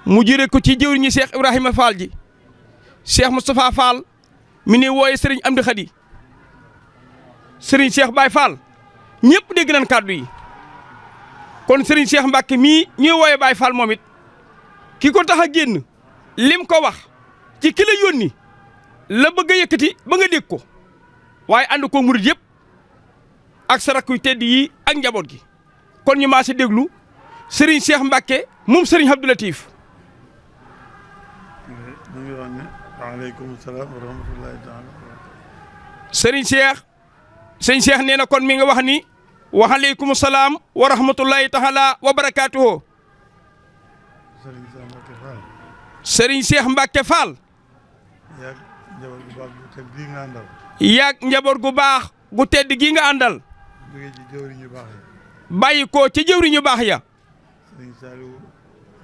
mu jëre ko ci jëwriñu Cheikh Ibrahima Fall ji Cheikh Moustapha Fall mi ne wooye Serigne Amdi Khady Serigne Cheikh Baye Fall ñëpp dégg nañ kàddu yi kon Serigne Cheikh Mbacke mii ñuy wooye Baye Fall moom it ki ko tax a génn lim ko wax ci ki la yónni la bëgg a yëkkati ba nga dégg ko waaye ànd ko murid yëpp ak sa rakk yu tedd yi ak njaboot gi kon ñu maa si déglu Serigne Cheikh Mbacke moom Serigne Abdou Latif. ñu ngi wax ne waaleykum salaam wa rahmatullahi taala. Serigne Cheikh sëñ Cheikh nee na kon mi nga wax ni waaleykum salaam wa rahmatullahi taala wa barakaatuhu. Serigne Cheikh Mbacke Fall. yaag njaboot gu baax gu tedd gi nga àndal. jóge ci jëwriñ yu baax ya. bàyyi ko ci jëwriñ yu baax ya. Serigne Saliou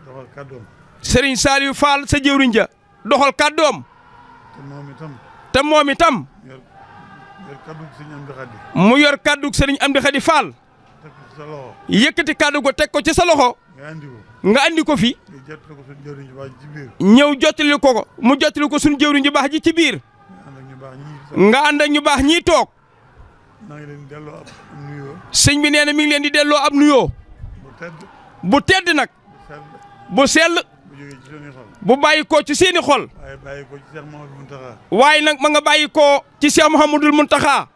doxal kàddoom. Serigne Saliou Fall sa jëwriñ ja doxal kàddoom. te moom itam. yor kàddug Serigne Amdi Khady. mu yor kàddug Serigne Amdi Khady Fall. teg ko ci sa loxo. yëkkati kàddu ko teg ko ci sa loxo. nga andi ko fi. ñëw jottali ko mu jottali ko suñu jëwriñ ju baax ji ci biir. nga ànd ak ñu baax ñii toog. sëñ bi nee na mi ngi leen di delloo ab nuyoo. bu tedd nag. bu sell. bu bàyyi ko ci seeni xol. waaye nag ma nga bàyyi ko ci Cheikh Mouhamadoul Mountakha.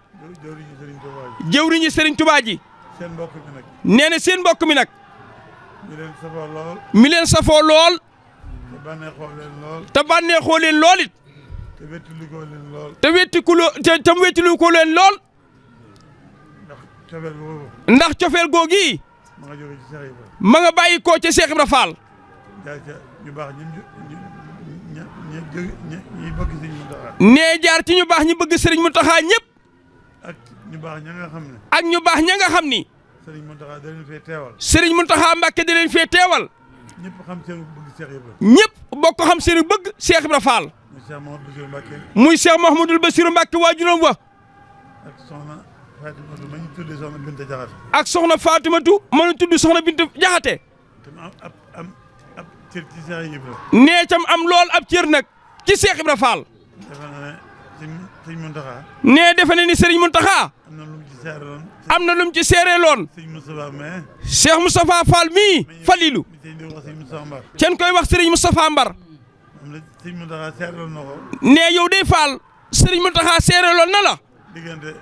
jëwriñu Serigne Touba ji. nee na seen mbokk mi nag. mi leen safoo lool. te bànneexoo leen lool it. te wettilu ko leen lool. ndax cofeel googi ma nga bàyyi ko ca Cheikh Ibra Fall. nee jaar ci ñu baax ñi bëgg Serigne Mountakha ñëpp. ak ñu baax ña nga xam ne. ak ñu baax ña nga xam ni. Serigne Mountakha da leen fee teewal. Serigne Mountakha Mbacke da leen fee teewal. ñëpp xam seen bëgg Cheikh Ibra. ñëpp bokk xam seen bëgg Cheikh Ibra Fall. muy Cheikh Mouhamadoul Bassirou Mbacke waajuram wa. ak soxna Fatimatu ma ñu tuddee soxna Binta Jaxate. ak soxna Fatimatu ma ñu tudd soxna Binta Jaxate. am cër ci Cheikh Ibra. nee tam am lool ab cër nag ci Cheikh Ibra Fall. defe naa ne Serigne Mountakha. nee defe na ni Serigne Mountakha. am na lu mu ci seere am na loon. lum ci seeree loon. Serigne Moustapha mais. Cheikh Moustapha Fall mii Falilu. kenn koy wax Serigne Moustapha Mbar. Serigne Mountakha seere loon na ko. nee yow day Fall Serigne Mountakha seeree loon na la. diggante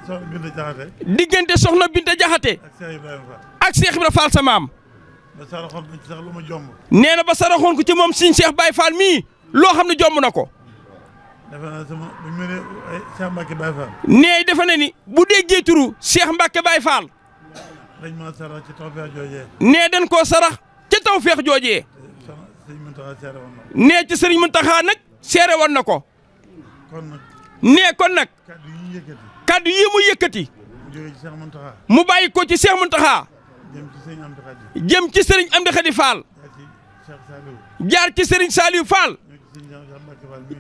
soxna Binta Jaxate. diggante soxna Binta Jaxate. ak Cheikh Ibrahima Fall. ak Cheikh Ibra Fall sa maam. ba saraxoon ko ci sax lu ma jomb. nee na ba saraxoon ko ci moom Serigne Cheikh Baye Fall mii loo xam ne jomb na ko. defe naa sama bu ñu mënee Cheikh Mbacke Baye Fall. nee defe na ni bu déggee turu Cheikh Mbacke Baye Fall. dañ ma sarax ci tawfeex joojee. nee dañ koo sarax ca tawfeex joojee. Serigne Mountakha seere woon na ko. nee ci Serigne Mountakha nag seere woon na ko. kon nag. nee kon nag. kaddu yi ñu yëkkati. kaddu yi mu yëkkati. mu jógee ci Cheikh Mountakha. mu bàyyi ko ci Cheikh Mountakha. jëm ci Serigne Amdi Khady. jëm ci Serigne Amdi Khady Fall. jaar ci Serigne Saliou Fall.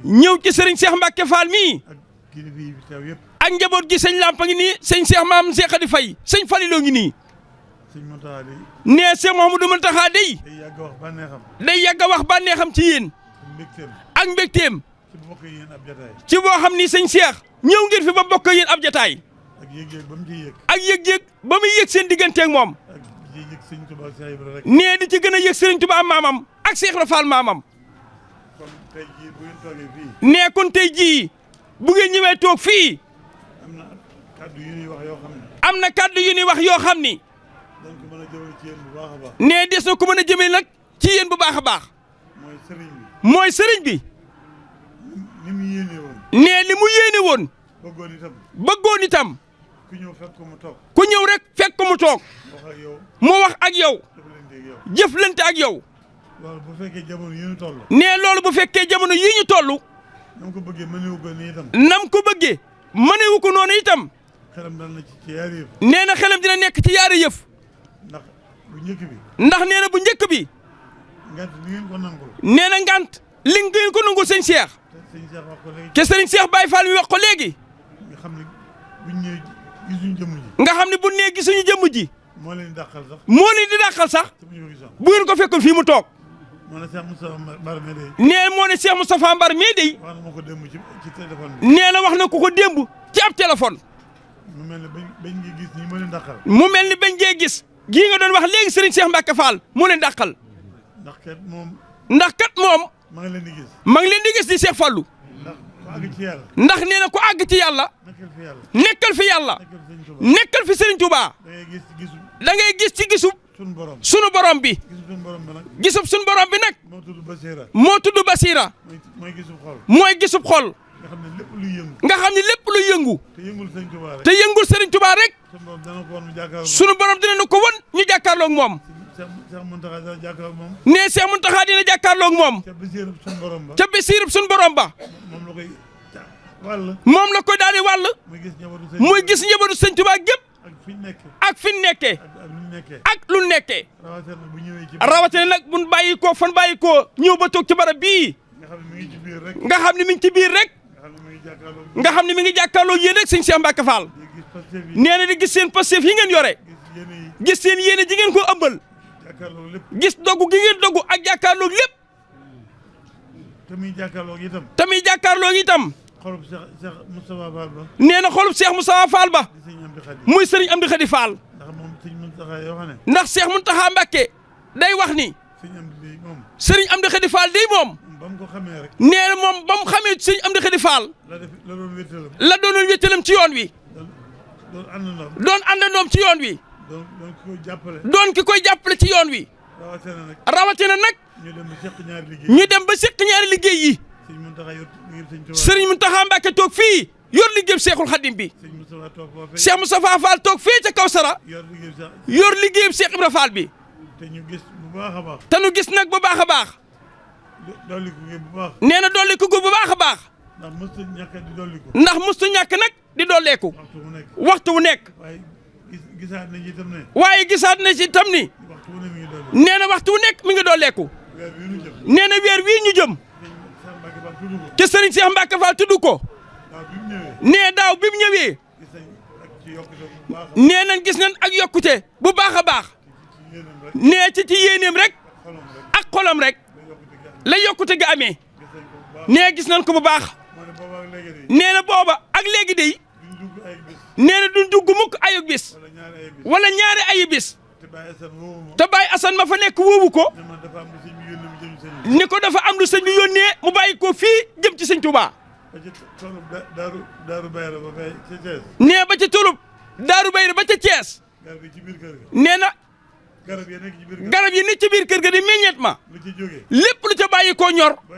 ñëw ci Serigne Cheikh Mbacke Fall mii. ak kilifa yi fi teew yëpp. ak njaboot gi sëñ Lampa ngi nii sëñ Cheikh maam Cheikh Khady Faye sëñ Faliloo ngi nii. Serigne Mountakha day. nee Cheikh Mouhamadoul Mountakha day. day yàgg a wax bànneexam. day yàgg a wax bànneexam ci yéen. ak mbégteem. ci bokk yéen ab jataay. ci boo xam ni sëñ Cheikh ñëw ngeen fi ba bokk yéen ab jataay. ak yëg-yëg ba mu ciy yëg. ak yëg-yëg ba muy yëg seen digganteeg moom. ak yëg Serigne Touba ak Cheikh Ibra rek. nee di ci gën a yëg Serigne Touba maamam ak Cheikh Ibra Fall maamam. kon tey jii bu ngeen toogee fii. nee kon tey jii bu ngeen ñëwee toog fii. am na kaddu yu ñuy wax yoo xam ne. am na kaddu yu ñuy wax yoo xam ni. dañ ko mën a jëmale ci yéen bu baax a baax. nee des na ko mën a jëmee nag ci yéen bu baax a baax. mooy sëriñ bi. mooy sëriñ bi. ni mu yéene woon. nee li mu yéene woon. bëggoon itam. bëggoon itam. ku ñëw fekk ko mu toog. ku ñëw rek fekk ko mu toog. wax ak yow. mu wax ak yow. jëflante jëflante ak yow. ak yow. loolu bu fekkee jamono yi ñu toll. nee loolu bu fekkee jamono yii ñu toll. nam ko bëggee mënewu ko nii itam. nam ko bëggee mënewu ko noonu itam. xelam dal na ci yaari yëf. nee na xelam dina nekk ci yaari yëf. ndax bu njëkk bi. ndax nee na bu njëkk bi. ngant li ngeen ko nangul. nee na ngant li ngeen ko nangul sëñ Cheikh. te sëñ Cheikh wax ko léegi. te sëriñ Cheikh Baye Fall mi wax ko léegi. nga xam ne buñ ñëwee gisuñu jëmm ji. nga xam ne bu nee gisuñu jëmm ji. moo leen di dàqal sax. moo leen di dàqal sax. te bu ñu ko gisoon. bu ngeen ko fekkoon fii mu toog. moo ne Cheikh Moustapha Mbar mi de. nee moo ne Cheikh Moustapha Mbar mii de. wax na ma ko démb ci téléphone bi. nee na wax na ko démb ci ab téléphone. mu mel ne bañ ngi gis ñi moo leen dàqal. mu mel ni bañ ngee gis. gii nga doon wax léegi Serigne Cheikh Mbacke Fall moo leen dàqal. ndax kat moom. ma ngi leen di gis. ma ngi leen di gis di Cheikh Fallou. ndax ku àgg ci yàlla. ndax nee na ku àgg ci yàlla. nekkal fi yàlla. nekkal fi Serigne Touba. da ngay gis ci gisub. sunu borom bi. gisub sunu borom bi nag. moo tudd Basira. moo tudd Basira. mooy gisub xol. mooy gisub xol. nga xam ne lépp luy yëngu. nga xam ne lépp luy yëngu. te yëngul Serigne Touba rek. te yëngul Serigne Touba rek. sunu borom dina nu ko won ñu jàkkaarloog moom. Cheikh Mountakha dina jàkkaarloog moom. nee Cheikh Mountakha dina jàkkaarloog moom. ca basiirub sunu borom ba. ca basiirub sunu borom ba. moom la koy wàll. moom la koy daal di wàll. muy gis njabootu Sëñ Touba gépp. ak fi ñu nekkee. ak lu ñu nekkee. rawatina nag buñ bàyyi ko fan bàyyi ko ñëw ba toog ci barab bii. nga xam ne mi ngi ci biir rek. nga xam ne mi ngi ci biir rek. nga xam ne mi ngi jàkkaarloo yéen rek sëñ Cheikh Mbacke Fall. nee na di gis seen Pastef yi ngeen yore. gis seen yéene ji ngeen ko ëmbal. gis dogu gi ngeen dogu ak jàkkaarloo lépp. te muy jàkkaarloo itam. te muy jàkkaarloo itam. xolub Cheikh Moustapha Fall ba. nee na xolub Cheikh Moustapha Fall ba. muy Serigne Amdi Khady Fall. ndax moom Serigne Mountakha yoo xam ne. ndax Cheikh Mountakha Mbacke day wax ni. Serigne Amdi Khady Fall day moom. ba mu ko xamee rek. nee na moom ba mu xamee Serigne Amdi Khady Fall. la doonoon wéttalam ci yoon wi. doon àndandoom ci yoon wi. doon ki koy jàppale ci yoon wi. rawatina nag. ñu dem ba seq ñaari liggéey yi. Serigne Mountakha Mbacke toog fii yor liggéey Cheikhul Khadim bi. Cheikh Moustapha Fall toog fii ca Kawsara. yor liggéey Cheikh Ibra Fall bi. te ñu gis bu baax a baax. te ñu gis nag bu baax a baax. dolli ko bu baax. nee na dolli ko bu baax a baax. ndax mëstu ñàkk di dolli ko. ndax mëstu ñàkk nag di dolleeku. waxtu wu nekk. waaye gisaat nañ itam ne. waaye gisaat na ci itam ni. nee na waxtu wu nekk mi ngi dolleeku. nee na weer wii ñu jëm. te Serigne Cheikh Mbacke Fall tudd ko. nee daaw bi mu ñëwee. nee nañ gis nañ ak yokkute bu baax a baax. nee ci yéeneem rek. ak xolam rek. la yokkute ga amee. nee gis nañ ko bu baax. nee na booba ak léegi de. nee na duñ dugg mukk ayub bis. wala ñaari ayub bis. te Baye Assane ma fa nekk wóobu ko. ni ko dafa am lu sëñ bi yónnee mu bàyyi ko fii jëm ci sëñ Touba. nee ba ca tolub Daaru Bayra ba ca Thiès. nee na garab yi nekk ci biir kër ga di meññeet ma. lépp lu ca bàyyi koo ñor. ba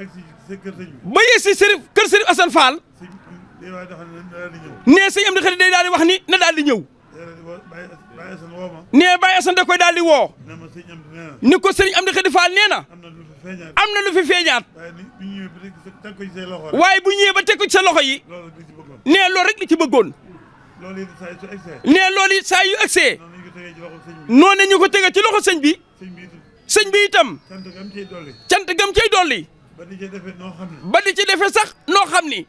yegg si kër Sëriñ Assane Fall. nee sëñ Amdi Khady day daal di wax ni na daal di ñëw. nee Baye Assane da koy daal di woo. ni ko sëriñ Amdi Khady Fall nee na. am na lu fi feeñaat. waaye bu ñëwee ba teg ko ci sa loxo yi. nee loolu rek li ci bëggoon. nee loolu it saa yu agsee. noonu ñu ko tege ci loxo sëñ bi. sëñ bi itam. cant gam cay dolli. ba di ci defee sax noo xam ni.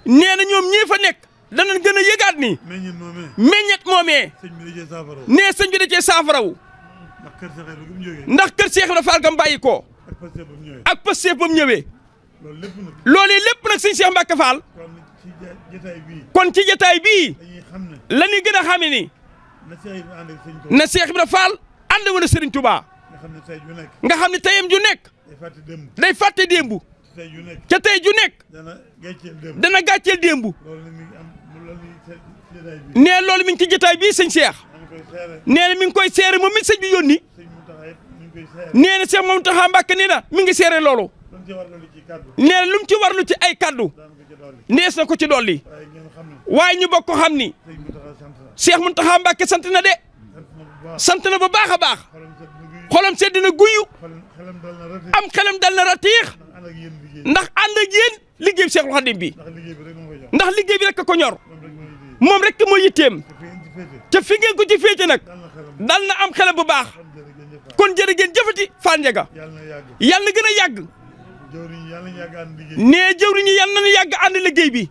nee na ñoom ñii fa nekk. danañ gën a yëgaat ni. meññet moomee. nee sëñ bi da cee saafarawu. ndax kër Cheikh Ibra Fall gam bàyyi ko. ak Pastef ba mu ñëwee. loolu lépp nag sëñ Cheikh Mbacke Fall. kon ci jotaay bii. la ñuy gën a xame ni. na Cheikh Ibra Fall ànd woon a Serigne Touba. nga xam ne tayam ju nekk. day fàtte démb. ca tey ju nekk. dana gàcceel démb. nee loolu mi ngi ci jotaay bii sëñ Cheikh. nee na mi ngi koy seere moom mi sëñ bi yónni. nee na Cheikh Mountakha Mbacke nee na mi ngi seere loolu. nee na lu mu ci warlu ci ay kaddu. nees na ko ci dolli. waaye ñu bokk ko xam ni. Cheikh Mountakha Mbacke sant na de. sant na bu baax a baax. xolam sedd na guyu. am xelam dal na ratiix. ndax ànd ak yéen liggéey bi Cheikhul Khadim bi. ndax liggéey bi rek ko ñor. moom rek mooy yitteem. te fi ngeen ko ci féete nag. dal na am xelam bu baax. kon jërë ngeen jëfati Fall Ndiaga. yàlla na gën a yàgg. nee jëwriñ yi yàlla na yàgg ànd liggéey bi.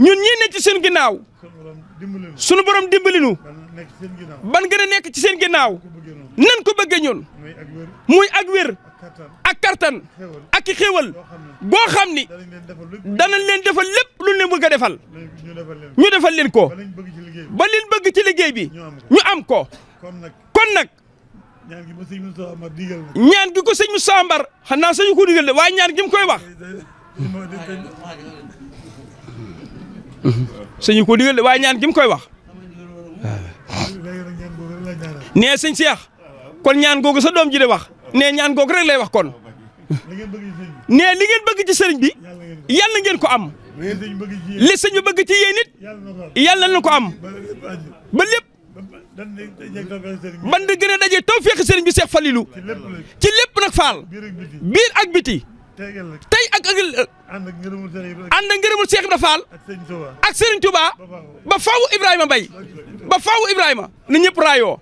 ñun ñii nekk ci seen ginnaaw sunu borom dimbali nu ban gën a nekk ci seen ginnaaw nan ko bëggee ñun muy ak wér ak kattan ak i xéewal boo xam ni danañ leen defal lépp lu leen bëgg a defal ñu defal leen ko ba leen bëgg ci liggéey bi ñu am ko kon nag ñaan gi ma sëñ Moussa Amar digal ma. ñaan gi ko sëñ Moussa Amar xanaa sañu ko digal de waaye ñaan gi mu koy wax. sañu ko digal de waaye ñaan gi mu koy wax. nee sëñ Cheikh kon ñaan googu sa doom ji de wax nee ñaan googu rek lay wax kon. nee li ngeen bëgg ci sëriñ bi yàlla ngeen ko am. li sëñ bi bëgg ci yéen it yàlla na ko am ba lépp. ban da gën a daje tawfeex sëriñ bi Seex Falilu ci lépp nag faal biir ak biti tey ak ànd ak ngërëmul Seex Ibra Faal ak sëriñ Tuubaa ba faawu Ibrahima Mbay ba faawu Ibrahima na ñëpp raayoo